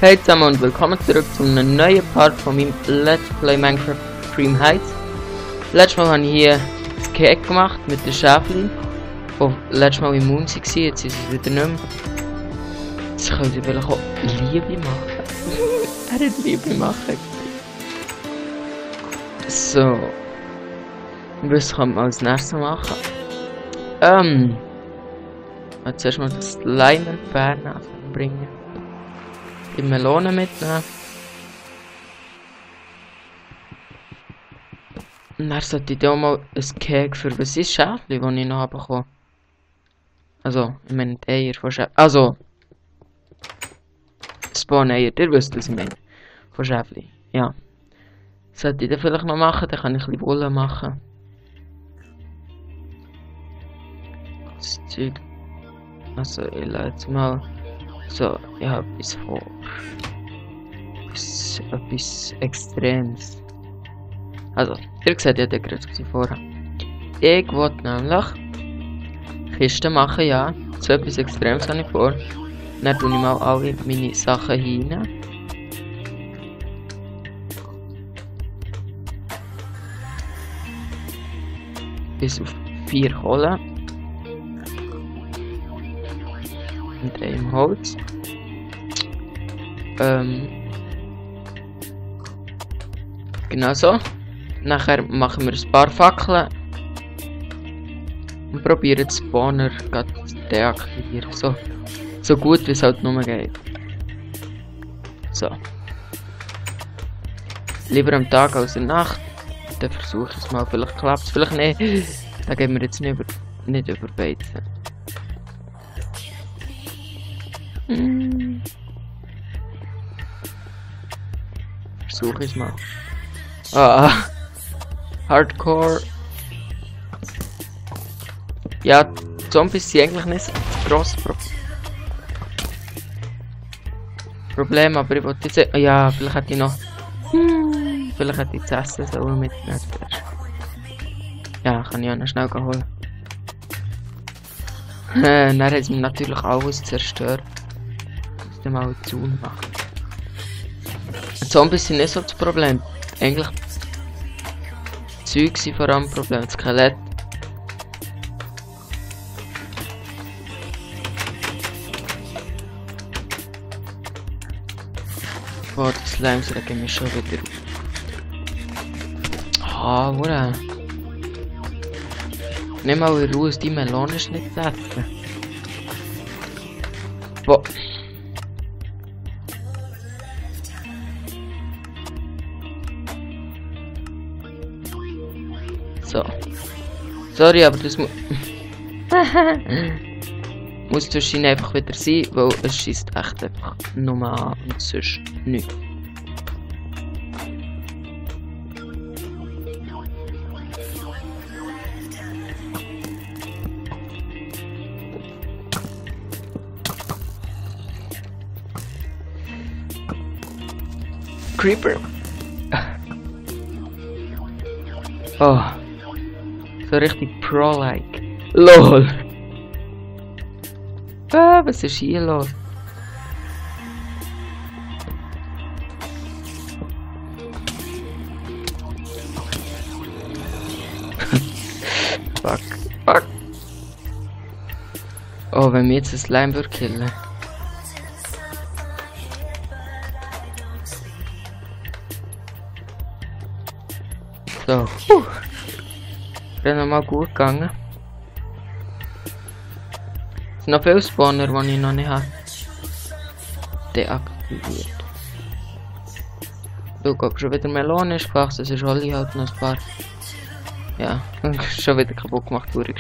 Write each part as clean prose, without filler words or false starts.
Hey zusammen und willkommen zurück zu einem neuen Part von meinem Let's Play Minecraft Dream Heights. Letztes Mal habe ich hier das Cake gemacht mit den Schäfchen, die letztes Mal im Moon waren, jetzt ist es wieder nicht mehr. Jetzt können sie vielleicht auch Liebe machen. Er hat Liebe machen. So. Was kann man als nächstes machen? Jetzt erstmal das Slime entfernen, bringen. Die Melone mitnehmen. Und dann sollte ich da mal ein Cake für was ist Schäfli, das ich noch bekommen. Also, ich meine die Eier von Schäfli. Also Spawn-Eier, ihr wisst, was ich meine. Von Schäfli. Ja. Sollte ich das vielleicht noch machen, dann kann ich ein bisschen Wolle machen. Das Zeug. Also, ich lasse jetzt mal. So, ich habe etwas vor. Etwas Extremes. Also, ihr seht ja gerade, was ich vorhabe. Ich wollte nämlich Kisten machen, ja. So etwas Extremes habe ich vor. Dann tue ich mal alle meine Sachen hinein. Bis auf 4 Kohle. Und einem Holz. Genau so. Nachher machen wir ein paar Fackeln. Und probieren den Spawner zu deaktivieren. So gut wie es halt nur geht. So. Lieber am Tag als in der Nacht. Dann versuche ich es mal. Vielleicht klappt es, vielleicht nicht. Da gehen wir jetzt nicht überbeizen. Versuche ich mal. Hardcore. Ja, Zombies sind eigentlich nicht das grosse Problem, aber ich wollte jetzt. Ja, vielleicht hätte ich noch. Vielleicht hätte ich das Essen sollen mitnehmen. Ja, kann ich auch noch schnell holen. Dann hat es mir natürlich alles zerstört. Ich muss mal einen Zaun machen. Zombies sind nicht so das Problem. Eigentlich Zeug sind vor allem das Problem. Das Skelett. Boah, die Slimes regen mich schon wieder auf. Ah, oder? Nimm mal in Ruhe, die Melone ist nicht zu essen. Boah. So. Sorry, aber das muss wahrscheinlich einfach wieder sein, weil es schießt echt einfach nur an und sonst nichts. Creeper. Oh. So richtig Pro-like. LOL. Was ist hier los? Fuck. Oh, wenn wir jetzt ein Slime würde killen. So. Ist nochmal gut gegangen. Es sind noch viele Spawner, die ich noch nicht habe deaktiviert. Du guckst schon wieder Melone ist gewachsen, es ist alle halt noch ein paar. Ja, schon wieder kaputt gemacht wurde.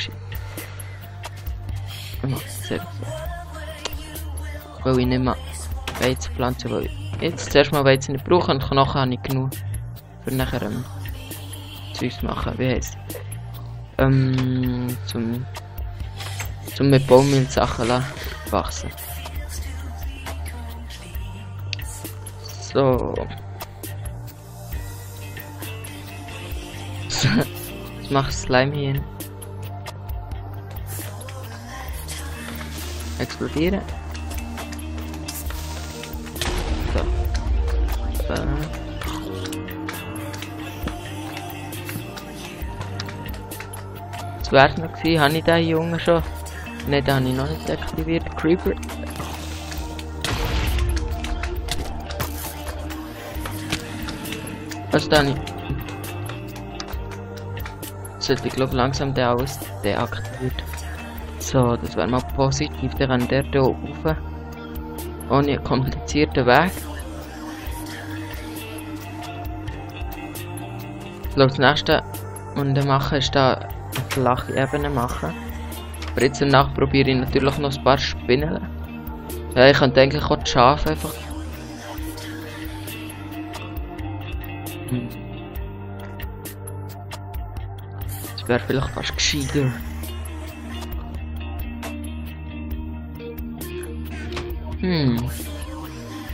Weil ich nicht mehr Weizen pflanzen will. Jetzt zuerst mal Weizen nicht brauchen und nachher habe ich genug. Für nachher Zeugs machen, wie heisst zum mit Baummehl Sachen wachsen. So. Ich mache Slime hier hin. Explodieren. So. Das wär's noch gewesen. Habe ich den Jungen schon? Nein, den habe ich noch nicht aktiviert. Creeper. Also dann sollte ich glaube langsam den alles deaktiviert. So, das wäre mal positiv. Dann kann der hier rauf. Ohne einen komplizierten Weg. Ich glaube, das nächste, was ich mache, ist da eine flache Ebene machen. Aber jetzt danach probiere ich natürlich noch ein paar Spinnen. Ja, ich könnte eigentlich auch die Schafe einfach. Das wäre vielleicht fast gescheiter.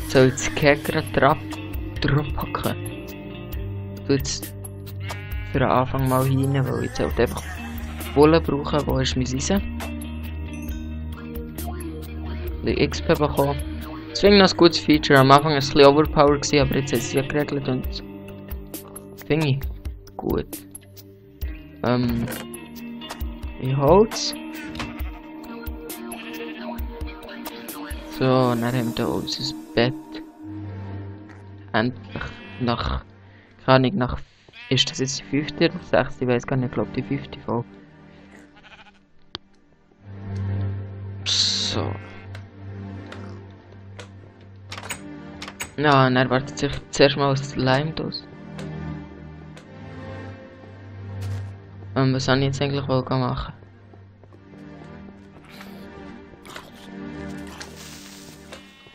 Soll ich das Käger drauf packen? Du jetzt für den Anfang mal rein, weil ich jetzt halt einfach Wolle brauchen. Wo ist mein Eisen? Ein bisschen XP bekommen. Das finde ich noch ein gutes Feature. Am Anfang war es ein bisschen overpowered, aber jetzt hat es ja geregelt und das finde ich gut. Ich Holz. So, dann haben wir hier unser Bett. Endlich nach, keine Ahnung, nach, ist das jetzt die 5. oder 6? Ich weiß gar nicht, ich glaube die 5. Folge. So. Ja, und er wartet sich zuerst mal das Slime aus. Was soll ich jetzt eigentlich wohl machen?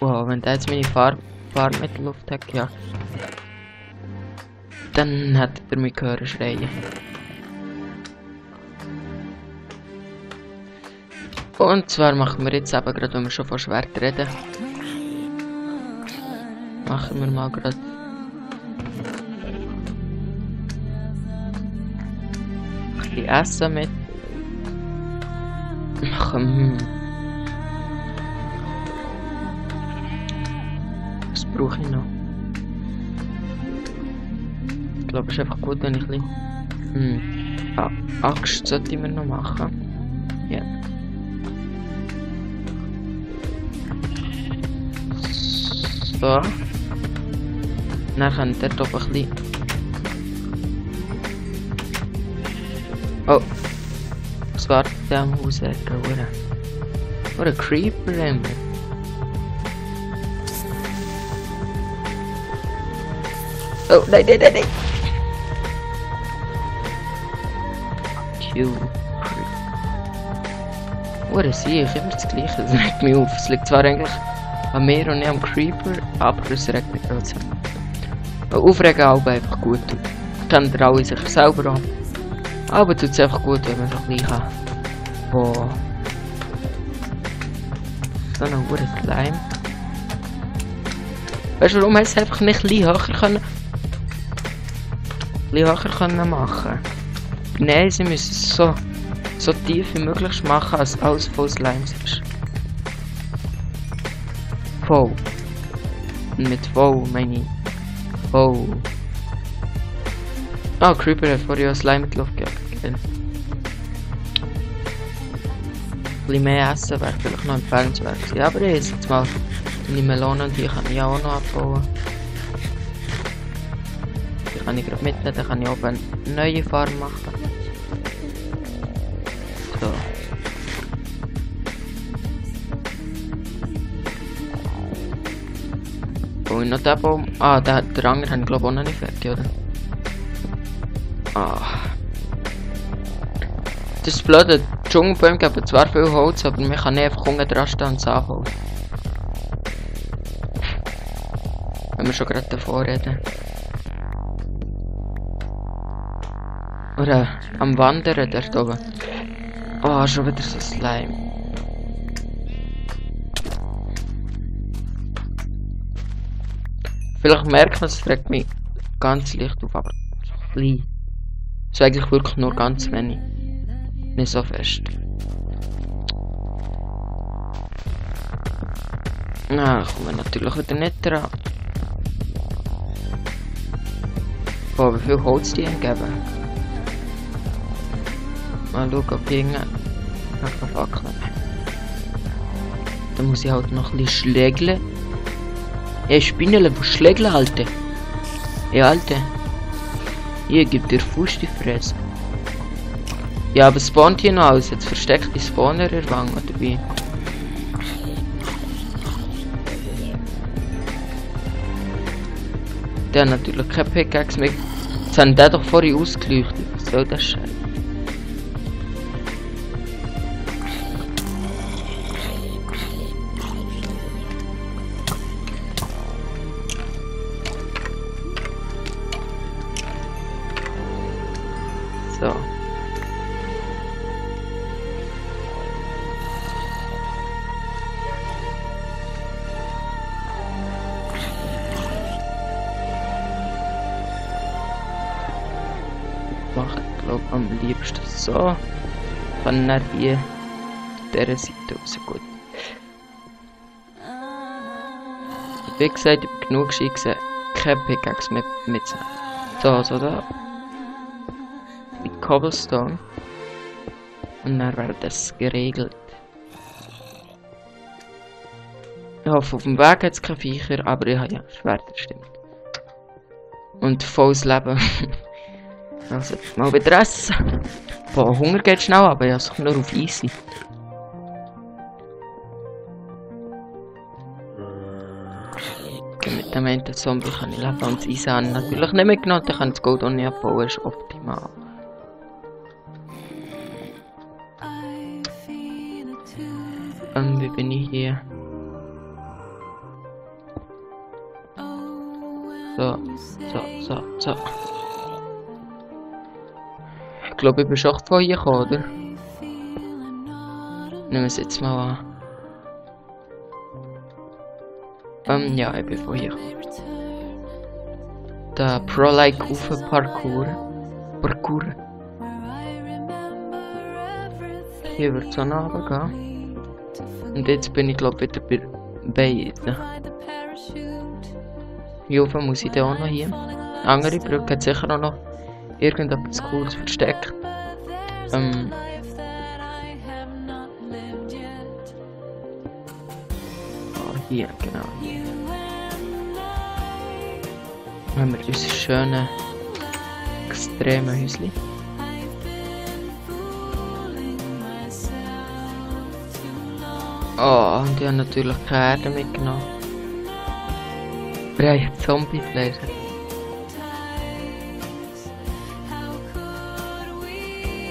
Wow, wenn der jetzt meine Farbe mit der Luft hat, ja. Dann hätte er mich gehört schreien. Und zwar machen wir jetzt eben gerade, wenn wir schon von Schwert reden. Machen wir mal gerade. Ein bisschen Essen mit. Machen. Was brauche ich noch? Ich glaube, es ist einfach gut, wenn ich ein bisschen. Axt sollte ich mir noch machen. Ja. So. Dann kann der doch ein bisschen. Oh. Was war der am Haus? Oder ein Creeper immer. Oh, nein, nein, nein, nein. Oder sie, ich immer das Gleiche. Das regt mich auf. Es liegt zwar eigentlich an mir und nicht am Creeper, aber es regt mich trotzdem. Aufregen auch einfach gut. Kennt ihr alle sicher selber an. Aber tut es einfach gut, wenn man so ein bisschen kann. Boah. So ein hohes Slime. Weißt du, warum hätte es einfach nicht ein bisschen höher können machen? Nein, sie müssen es so tief wie möglich machen, als alles voll Slimes ist. Voll. Und mit voll meine ich. Voll. Ah, Creeper hat vorher ja Slime mit Luft gejagt. Ein bisschen mehr essen wäre vielleicht noch empfehlenswert gewesen. Aber ich esse jetzt mal meine Melone und die kann ich auch noch abbauen. Die kann ich gerade mitnehmen, dann kann ich oben eine neue Farm machen. So. Und noch den Baum. Ah, der andere habe ich glaube auch noch nicht fertig, oder? Ah. Das ist blöd, die Dschungelbäume geben zwar viel Holz, aber man kann nicht einfach unten dran stehen und es anholen. Wenn wir schon gerade davor reden. Oder am Wandern dort oben. Oh, schon wieder so Slime. Vielleicht merkt man, es regt mich ganz leicht auf, aber so klein. Es ist eigentlich wirklich nur ganz wenig. Nicht so fest. Na, kommen wir natürlich wieder nicht dran. Boah, wie viel Holz die geben. Mal schauen, ob ich irgendeine Fackel. Dann muss ich halt noch ein bisschen schlägeln. Ey, Spinnele, wo schlägeln, Alter? Ey, Alter. Hier, gib dir Fuß die Fresse. Ja, aber spawnt hier noch aus. Jetzt versteckt die Spawner erwang oder wie? Der hat natürlich keine Pickaxe mehr. Jetzt haben die doch vorhin ausgeleuchtet. Was soll das Scheiß? So. Mache ich glaube am liebsten so. Kann nicht hier dieser Seite raus. Gut. Wie gesagt, ich bin genug gesehen, keine Pickaxe mehr mitzunehmen. So, so da. Mit Cobblestone. Und dann wäre das geregelt. Ich hoffe, auf dem Weg hat es keine Viecher, aber ich habe ja Schwerter, stimmt. Und volles Leben. Also, mal wieder essen. Boah, Hunger geht schnell, aber ja, es nur auf easy. Okay, mit dem einen Zombie kann ich leben und das Eisen habe ich natürlich nicht mitgenommen, dann kann ich das Gold auch nicht abbauen, ist optimal. Wie bin ich hier? So. Ich glaube, ich bin schon von hier gekommen, oder? Nehmen wir es jetzt mal an. Ja, ich bin von hier gekommen. Der Pro-Like auf Parkour. Hier wird es auch noch runtergehen. Und jetzt bin ich glaube wieder bei beiden. Wie oft muss ich dann auch noch hier? Andere Brücke hat sicher auch noch irgendetwas Cooles versteckt. Hier, genau hier. Haben wir unser schönes, extremes Häuschen. Oh, und die haben natürlich keine Erde mitgenommen. Wir haben Zombie-Fleisch.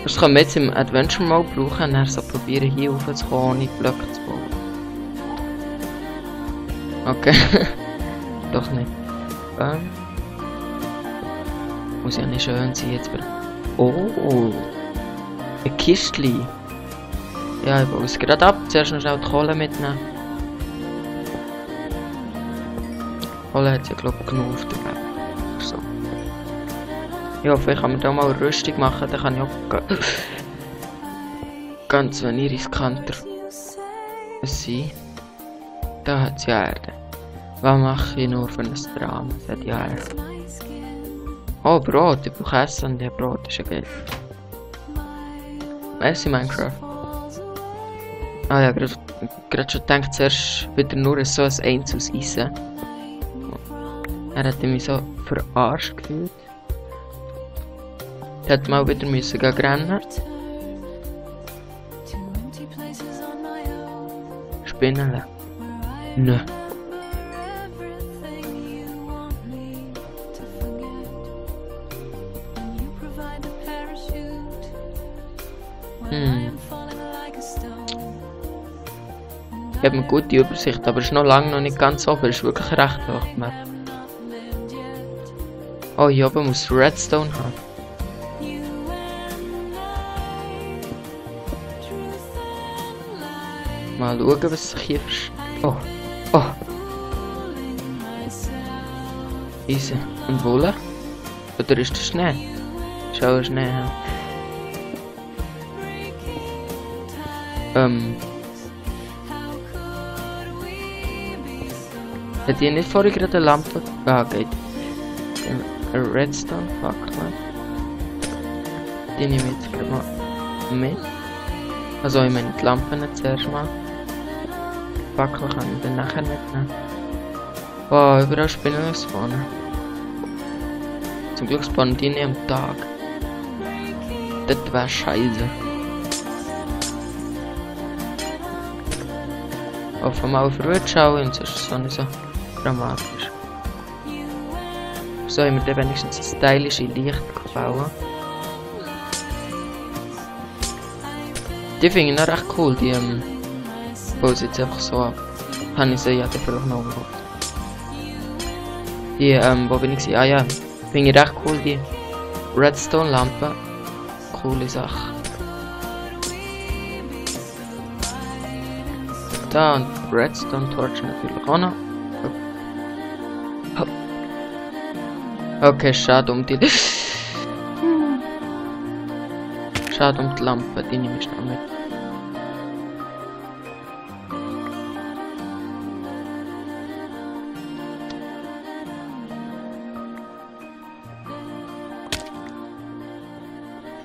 Das können wir jetzt im Adventure Mode brauchen und dann so probieren hier raufzukommen, ohne Blöcke zu bauen. Okay. Doch nicht. Muss ja nicht schön sein jetzt. Oh! Ein Kistli. Ja, ich baue es gerade ab. Zuerst noch schnell die Kohle mitnehmen. Kohle hat ja glaube ich genug auf der Map. So. Ich hoffe, ich kann mir da mal eine Rüstung machen. Dann kann ich auch ganz wenig riskanter sein. Da hat es ja Erde. Was mache ich nur für ein Drama? Das hat ja Erde. Oh, Brot. Ich brauche Essen und ja, Brot ist ja geil. Merci, Minecraft. Ah ja, gerade schon gedacht, zuerst wieder nur so ein einzelnes Eisen. Er hat mich so verarscht gefühlt. Er hätte mal wieder müssen rennen. Spinnen. Nö. Ich habe eine gute Übersicht, aber es ist noch lange noch nicht ganz offen. Es ist wirklich recht hoch. Oh, hier oben muss Redstone haben. Mal schauen, was sich hier versteckt. Oh, oh. Easy. Und Wolle? Oder ist das Schnee? Schau, Schnee. Hat ihr nicht vorher gerade eine Lampe? Ah, geht. eine Redstone-Fackel. Die nehme ich jetzt mal mit. Also ich meine die Lampen nicht zuerst mal. Die Fackel kann ich dann nachher mitnehmen. Oh, überall Spinnen spawnen. Zum Glück spawnen die nicht am Tag. Das wäre scheiße. Auf einmal verwirrt schauen und sonst ist es nicht so dramatisch. So haben wir dann wenigstens ein stylische Licht gebaut. Die finde ich noch recht cool, die bauen sie jetzt einfach so ab. Habe ich sie ja dafür auch noch umgebaut. Die, wo bin ich? Ah ja, finde ich recht cool, die Redstone-Lampe. Coole Sache. Da und Redstone Torch natürlich auch noch. Okay, schade um die. Schade um die Lampe, die nehme ich noch mit.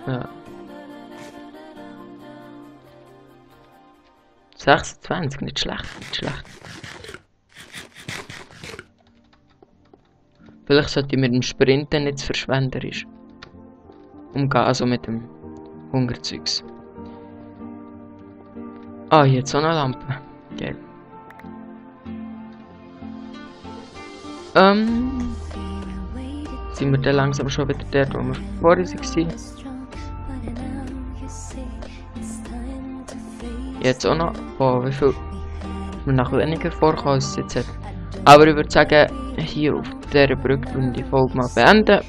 Ja. 26, nicht schlecht, nicht schlecht. Vielleicht sollte ich mit dem Sprinten nicht verschwenderisch umgehen, also mit dem Hungerzeugs. Ah, hier hat so eine Lampe. Geil. Sind wir dann langsam schon wieder dort, wo wir vorher waren? Jetzt auch noch. Oh, wie viel mir nach weniger vorkommen als es jetzt hat. Aber ich würde sagen, hier auf dieser Brücke und die Folge mal beenden.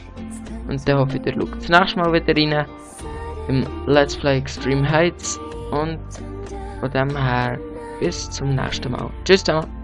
Und dann hoffe ich, ihr schaut das nächste Mal wieder rein. Im Let's Play Extreme Heights. Und von dem her bis zum nächsten Mal. Tschüss zusammen.